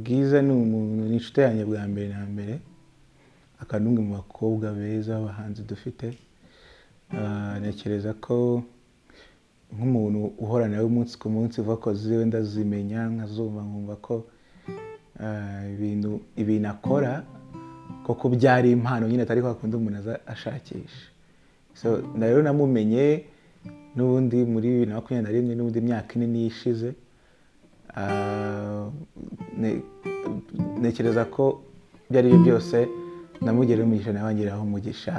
Bwiza ni umuntu, ni inshuti yanjye bwa mbere na mbere, akaba n'umwe mu bakobwa beza b'abahanzi dufite. Ntekereza ko nk'umuntu uhora nawe umunsi ku munsi, vocal ziwe ndazimenya, nkazumva, nkumva ko ibintu akora koko byari impano nyine, atari kwa kundi umuntu aza ashakisha. So rero namumenye n'ubundi muri 2021, n'ubundi imyaka 4 niyo ishize. Ntekereza ko ibyo ari byo byose namugiriyeho umugisha, nawe angiraho umugisha,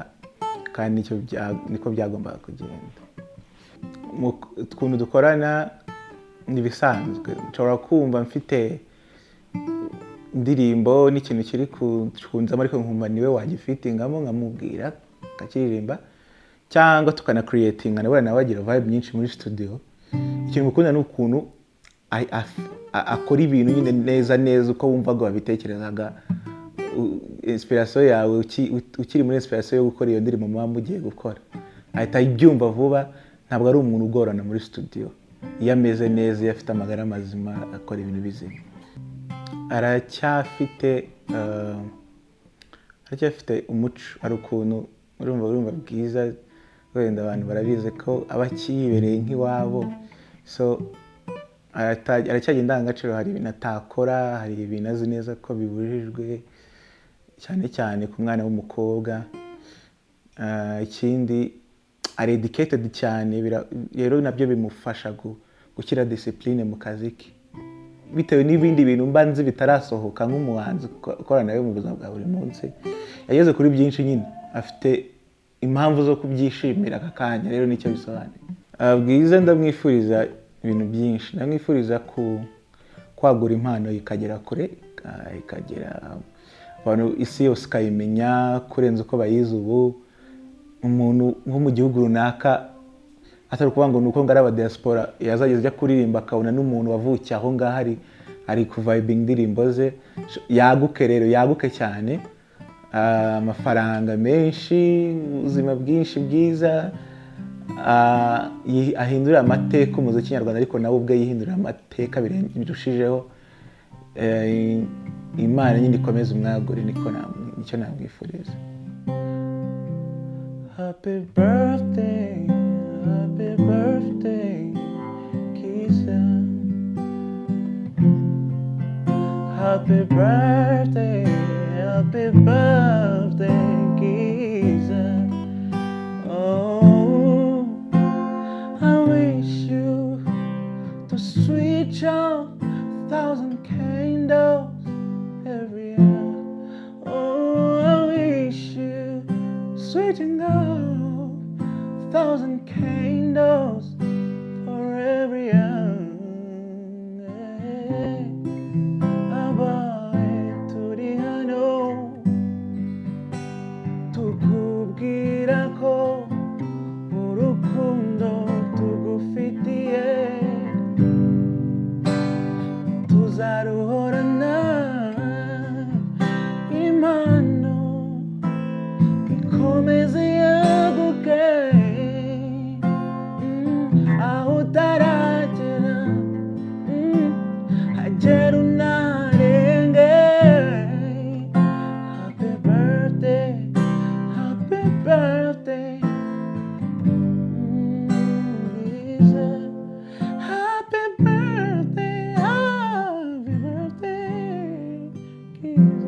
kandi niko byagombaga kugenda. Ukuntu dukorana ni ibisanzwe. Nshobora kumva mfite indirimbo n'ikintu kiri kunzamo, ariko nkumva niwe wagifitingamo, nkamubwira akakiririmba, cyangwa tukanacreatinga. Nawe agira vibe nyinshi muri studio. Ikintu mukunda ni ukuntu akora ibintu nyine neza neza uko wumvaga wabitekerezaga. Inspiration yawe, ukiri muri inspiration yo gukora iyo ndirimbo muba mugiye gukora, ahita abyumva vuba. Ntabwo ari umuntu ugorana muri studio. Iyo ameze neza, iyo afite amagara mazima, akora ibintu bizima. Aracyafite umuco. Hari ukuntu urumva Bwiza, wenda abantu barabizi ko aba akiyibereye nk'iwabo, so aracyagira indangagaciro. Hari ibintu atakora, hari ibintu azi neza ko bibujijwe, cyane cyane ku mwana w'umukobwa. Ikindi ari educated cyane, rero nabyo bimufasha gushyira discipline mu kazi ke, bitewe n'ibindi bintu mba nzi bitarasohoka. Nk'umuhanzi ukorana nawe mu buzima bwa buri munsi, yageze kuri byinshi nyine, afite impamvu zo kubyishimira aka kanya. Rero nicyo bisobanuye. Bwiza ndamwifuriza ibintu byinshi. Ndamwifuriza kwagura impano ikagera kure, ikagera abantu, isi yose ikayimenya kurenza uko bayizi ubu. Umuntu nko mu gihugu runaka, atari ukuvuga ngo ni uko ngo ari aba diaspora, yazageza ajya kuririmba akabona n'umuntu wavukiye aho ngaho ari kuvibinga indirimbo ze. Yaguke rero, yaguke cyane. Amafaranga menshi, ubuzima bwinshi bwiza, ahindure amateka umuziki nyarwanda, ariko nawe ubwe yihindurira amateka birushijeho. Imana nyine ikomeze umwagure, nicyo namwifuriza. Happy birthday, happy birthday, Kiza. Happy birthday, happy birthday, Kiza. Oh, I wish you to switch on 1,000 candles every hour. Oh, I wish you switching off 1,000 candles for every hour. Abawe turi hano tukubwira ko urukundo tugufitiye tuzaruhorana, impano ikomeze yaguke. Aho utaragera, hagera unarenge. Happy birthday, happy birthday, Lisa. Happy birthday, happy birthday, Kiza.